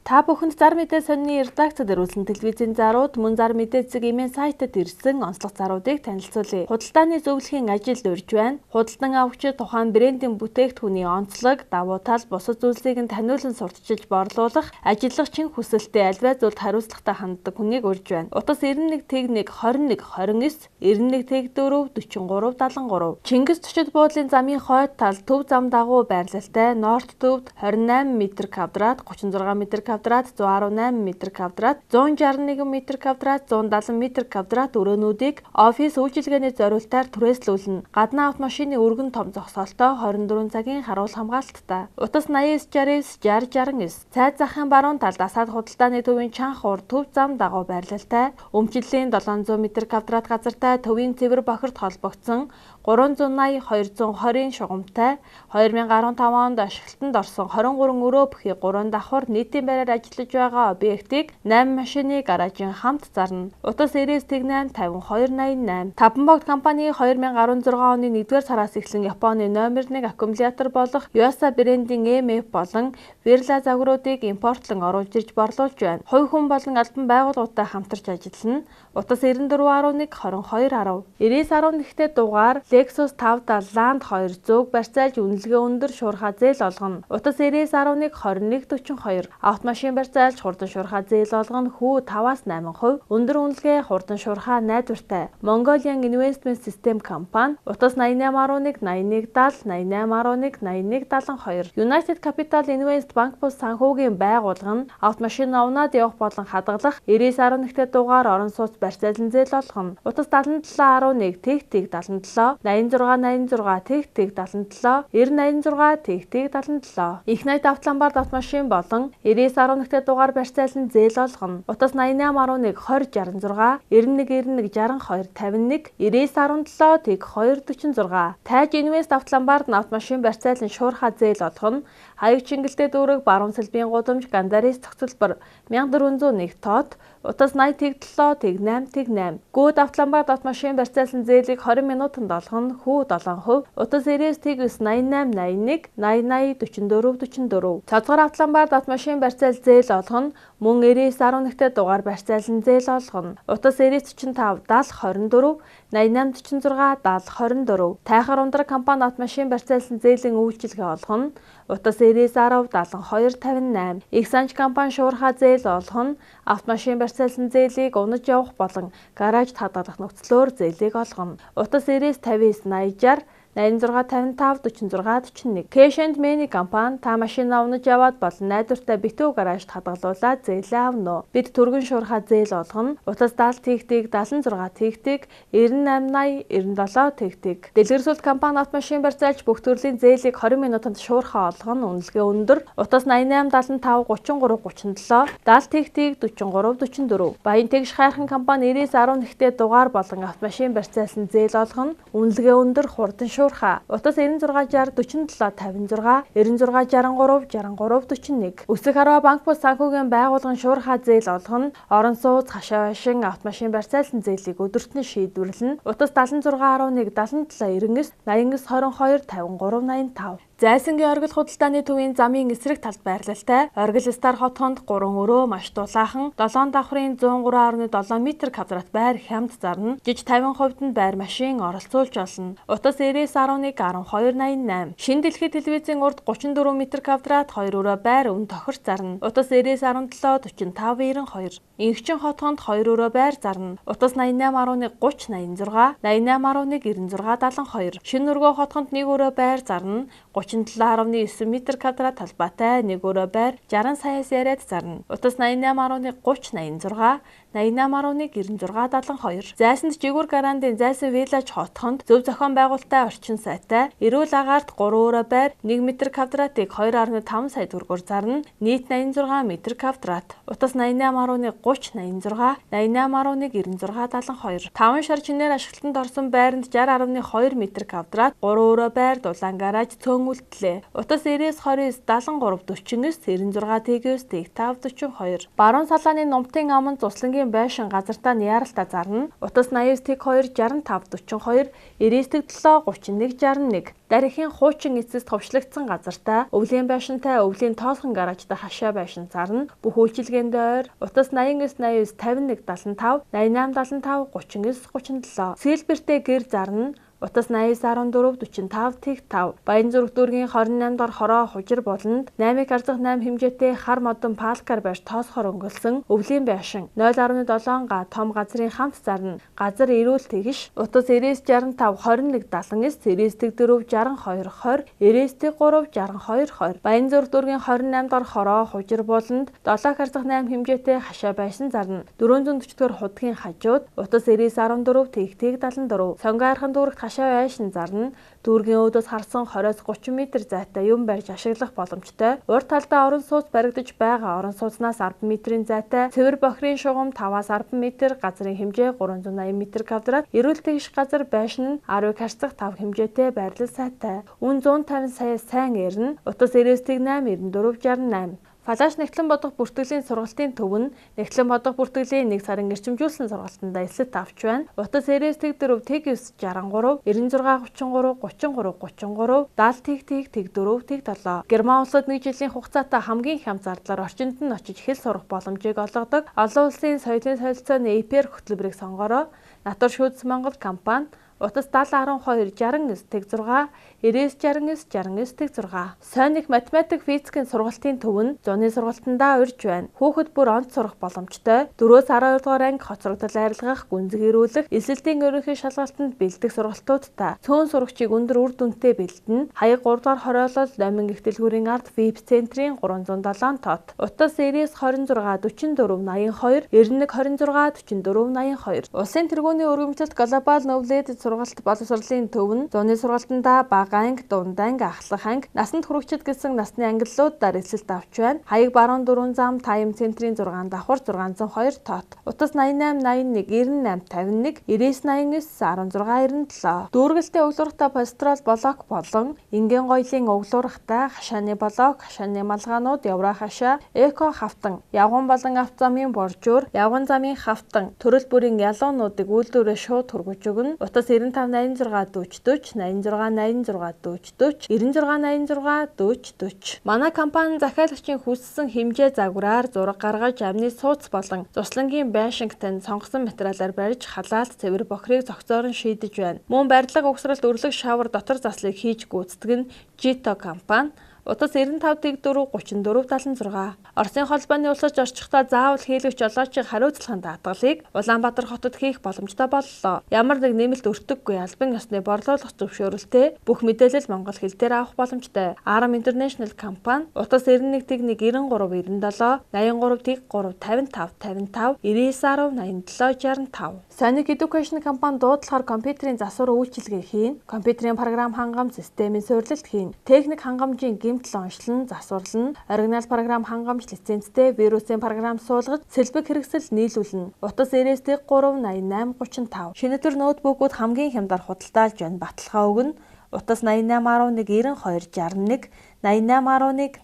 Та бүхэнд зар мэдээ сонины редакцид ирүүлсэн телевизийн зарууд мөн зар мэдээ зэг имэн сайтад ирсэн онцлог заруудыг танилцуулъя. Худалдааны зөвлөхийн ажил урьж байна. Худалдан авагчид тухайн брендийн бүтээгдэхүүний онцлог, давуу тал, бусад зүйлсийг нь таниулан сурталчилж борлуулах, ажиллах чин хүсэлтэд альваа зүйлд хариуцлагатай ханддаг хүнийг урьж байна. Утас 91 тэг 1 21 29 91 тэг 4 43 73. Чингис төчид буудлын замын хойд тал төв зам дагуу байрлалтай Норт төвд 28 м квадрат, 36 м квадрат, 118 м квадрат, 161 м квадрат, 170 м квадрат өрөөнүүдийг офис үйлчилгээний зориултаар түрээслүүлнэ. Гадна автомашины өргөн том зогсоолтой 24 цагийн харуул хамгаалттай. Утас 89 69 60 69. Цайд захын баруун талд Асаад худалдааны төвийн чанх уур төв зам дагуу байрлалтай. Өмчлөлийн 700 м квадрат газартай төвийн цэвэр бохирд холбогдсон 380 220-ын шугамтай 2015 онд ашиглалтанд орсон 23 өрөө бүхий 3 давхар нийтийн байраар ажиллаж байгаа объектыг 8 машины гаражийн хамт зарна. Утас 99 08 52 88. Таван богд компани 2016 оны 1-р сараас эхлэн Японы номер 1 аккумулятор болох Yuasa брендийн MF болон Verla загваруудыг импортлон оруулж ирж борлуулж байна. Хувь хүн болон албан байгууллагуудтай хамтарч ажиллана. Утас 94 11 22 10. 99.1-тэй дугаар Lexus 570 Land 200-г барьцаалж үнэлгээ өндөр шуурхай зээл олгоно. Утас 99.1 21 42. Автомашин барьцаалж хурдан шуурхай зээл олгоно. Хүү 5-аас 8%. Өндөр үнэлгээ хурдан шуурхай найдвартай. Mongolian Investment System компани. Утас 88.1 81 70 88.1 81 72. United Capital Invest банк бус санхүүгийн байгууллага нь автомашин авнаад явах болон хадгалах 99.1-тэй дугаар орон сууц барьцаалан зээл олгоно. Утас 77.11 тэг тэг 77 86 86 тэг тэг 77 90 86 тэг тэг 77. Их найд автоламбард автомашин болон 99.1-тэй дугаар барьцаалан зээл олгоно. Утас 88.1 20 66 91 91 62 51 99.17 тэг 2 46. Тайж Инвест автоламбард автомашин барьцаалан шуурхай зээл олгоно. Хаяг Чингэлтэй дүүрэг баруун сэлбийн гудамж Гандарис цогцлбор 1401 тот. Утас 80 тэг 7 тэг 8 тэг 8. Гүйд автоламбард автомашин барьцаалан зээлийг 20 минутанд олгоно. Хүү 7%. Утас 99 тэг 9 88 81 80 80 44 44. Цоцгор автоламбард автомашин барьцаал зээл олгоно. Мөн 99.1-тэй дугаар барьцаалан зээл олгоно. Утас 99 45 70 24 88 46 70 24. Тайхар ундраг компани автомашин барьцаалсан зээлийн үйлчилгээ олгоно. Утас 99 10 72 58. Их санч компани шуурхай зээл олгоно. Автомашин барьцаалсан зээлийг унаж явах болон гаражд хадгалах нөхцлөөр зээлийг олгоно. Утас 99 59 80 60 86 55 46 41. Cash and Money компани та машин авнаж яваад болон найдвартай битүү гаражд хадгалуулаад зээлээ авна уу? Бид түргэн шуурхай зээл олгоно. Утас 70 тэг тэг 76 тэг тэг 98 80 97 тэг тэг. Дэлгэрсүлт компани автомашин барьцаалж бүх төрлийн зээлийг 20 минутанд шуурхай олгоно. Үнэлгээ өндөр. Утас 88 75 33 37 70 тэг тэг 43 44. Баян тэгш хайрхан компани 99.1-тэй дугаар болон автомашин барьцаалсан зээл олгоно. Үнэлгээ өндөр хурдан шуурхай. Утас 96 60 47 56 96 63 63 41. Өсөх арва банк бус санхүүгийн байгууллагын шуурхай зээл олгоно. Орон сууц, хашаа байшин, автомашин барьцаалсан зээлийг өдөрт нь шийдвэрлэнэ. Утас 76.11 77 99 89 22 53 85. Зайсангийн оргил худалдааны төвийн замын эсрэг талд байрлалтай Оргил Стар хотхонд 3 өрөө маш дулаахан 7 давхрын 103.7 м квадрат байр хямд зарна. Жиж 50% нь байр машин оролцуулж олно. Утас 99.1 12 88. Шинэ дэлхий телевизийн урд 34 м квадрат 2 өрөө байр өн тохирч зарна. Утас 99.7 45 92. Инхчин хотхонд 2 өрөө байр зарна. Утас 88.1 30 86 88.1 96 72. Шинэ өргөө хотхонд 1 өрөө байр зарна. 37.9 м квадрат талбайтай 1 өрөө байр 60 саяас яриад зарна. Утас 88.1 30 86 88.1 96 72. Зайсанд жигүүр гарандын Зайсан Village хотхонд зөв зохион байгуулалттай орчин сайтай эрүүл агаарт 3 өрөө байр 1 м квадратыг 2.5 сая төгрөгөөр зарна. Нийт 86 м квадрат. Утас 88.1 30 86 88.1 96 72. 5 шар чинээр ашиглалтанд орсон байранд 60.2 м квадрат 3 өрөө байр дулаан гараж цөөн үлдлээ. Утас 99 29 73 49 96 Т9 5 42. Баруун салааны Нумтын аман Цуслангийн байшин газартаа Ниаралта зарна. Утас 89 Т2 65 42 99 7 31 61. Дарихийн хуучин эцэст ховшлогдсон газартаа өвлийн байшинтай өвлийн тоолхон гаражтай хашаа байшин зарна. Бүх үйлчилгээнд ойр. Утас 89 89 51 75 88 75 39 37. Сэлбэртэй гэр зарна. Утас 89 14 45 Т5. Баянзүрх дүүргийн 28 дугаар хороо хужир буланд 8.8 хэмжээтэй хар модон палкаар барьж тоосхор өнгөлсөн өвлийн байшин 0.7 га том газрын хамт зарна. Газар эрүүл тэгш. Утас 99 65 21 79 99 4 62 20 99 3 62 20. Баянзүрх дүүргийн 28 дугаар хороо хужир буланд 7.8 хэмжээтэй хашаа байшин зарна. 440 дугаар худгийн хажууд утас 99 14 Т 74. Сонгойрхон дүүрэгт хашаа байшин зарна. Дүүргийн өөдөөс харсан 20-30 м зайтай юм барьж ашиглах боломжтой. Урд талдаа орон сууц баригдаж байгаа. Орон сууцнаас 10 м-ийн зайтай цэвэр бохирын шугам 5-аас 10 м, газрын хэмжээ 380 м квадрат, эрүүл тэгш газар байшин нь 10 харьцах 5 хэмжээтэй байрлал сайтай. Үн 150 сая сайн эрнэ. Утас 99 8 94 68. Фалаш нэгтлэн бодох бүртгэлийн сургалтын төв нь нэгтлэн бодох бүртгэлийн 1 сарын эрчимжүүлсэн сургалтанд эслэлт авч байна. Утас 99 4 Т9 63 96 33 33 33 70 Т Т 4 Т7. Герман улсад 1 жилийн хугацаатай хамгийн хямд зардлаар орчинд нь очиж хэл сурах боломжийг олгодог. Олон улсын соёлын солилцооны APR хөтөлбөрийг сонгороо. Натур шүүдэс Монгол компани. Утас 70 12 69 Т6 99 69 69 Т6. Сойник математик физикийн сургалтын төв нь зуны сургалтандаа урьж байна. Хүүхэд бүр онц сурах боломжтой. 4-өөс 12 дугаар анги хоцрогдол арилгах, гүнзгийрүүлэх, элсэлтийн ерөнхий шалгалтанд бэлдэх сургалтуудтай. Цөөн сурагчийг өндөр үр дүнтэй бэлдэнэ. Хаяг 3 дугаар хориолол Номин их дэлгүүрийн ард VIP центрийн 307 тот. Утас 99 26 44 82 91 26 44 82. Улсын тэргүүний өргөмжлөлт Global Knowledge сургалт боловсролын төв нь зуны сургалтандаа бага анги, дунд анги, ахлах анги, насанд хүрэгчид гэсэн насны ангиллуудаар эсэлт авч байна. Хаяг баруун 4 зам Time центрийн 6 давхар 602 тот. Утас 88 81 98 51 99 89 16 97. Дүүргэлтийн углууртай построл блок болон энгийн гоёлын углуурхтай хашааны блок, хашааны малгаанууд, евро хашаа, эко хавтан, явган болон автозамын боржуур, явган замын хавтан, төрөл бүрийн ялуунуудыг үйлдвэрээ шууд хүргэж өгнө. Утас 95 86 40 40 86 86 40 40 96 86 40 40. Манай компани захиалагчийн хүссэн хэмжээ загвараар зураг гаргаж амны сууц болон цуслангийн байшинг тань сонгосон материалаар барьж халаалт цэвэр бохирыг зохицоор нь шийдэж байна. Мөн барилга угсралт өрлөг шавар дотор заслыг хийж гүйцэтгэх нь Jito компани. Утас 95 4 34 76. Оросын холбооны улсад орчихдоо заавал хийлгэх жолоочийн хариуцлагын даатгалыг Улаанбаатар хотод хийх боломжтой боллоо. Ямар нэг нэмэлт өртөггүй албан ёсны борлуулах зөвшөөрөлтэй бүх мэдээлэл монгол хэл дээр авах боломжтой. Arm International компани. Утас 91 1 93 97 83 3 55 55 99 10 87 65. Sonic Education компани дуудлагаар компьютерийн засвар үйлчилгээ хийн, компьютерийн програм хангамж системийн суйрлалт хийн, техник хангамжийн гэмтэл онцлон засварлана, оригинал програм хангамж лицензтэй вирусын програм суулгаж сэлбэг хэрэгсэл нийлүүлнэ. Утас 99 3 88 35. Шинэ төр ноутбукууд хамгийн хямдар худалдаалж байна. Баталгаа өгнө. Утас 88 11 92 61 88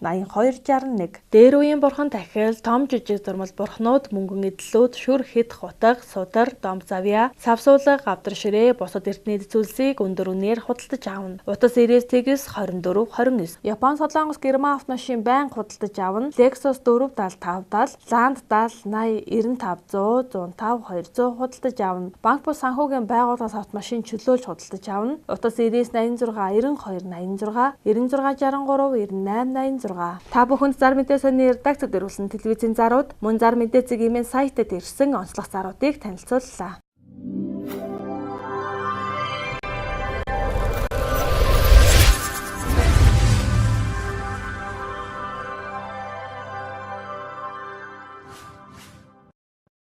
11 82 61. Дээр үеийн бурхан тахил, том жижиг зурмал бурхнууд, мөнгөн эдлүүд, шүр хэд хутга, судар, дом завья, савсуулга, гавдар ширээ, бусад эрдэнэт зүйлсийг өндөр үнээр худалдаж авна. Утас 99 24 29. Япон, Солонгос, Герман автомашин байнга худалдаж авна. Lexus 475 70, Land 70 80 95 100 105 200 худалдаж авна. Банк бус санхүүгийн байгууллагаас автомашин чөлөөлж худалдаж авна. Утас 99 86 92 86 96 63 98 86. Та бүхэнд зар мэдээ сони редакцид ирүүлсэн телевизийн зарууд мөн зар мэдээ цэг имэн сайтад ирсэн онцлог заруудыг танилцууллаа.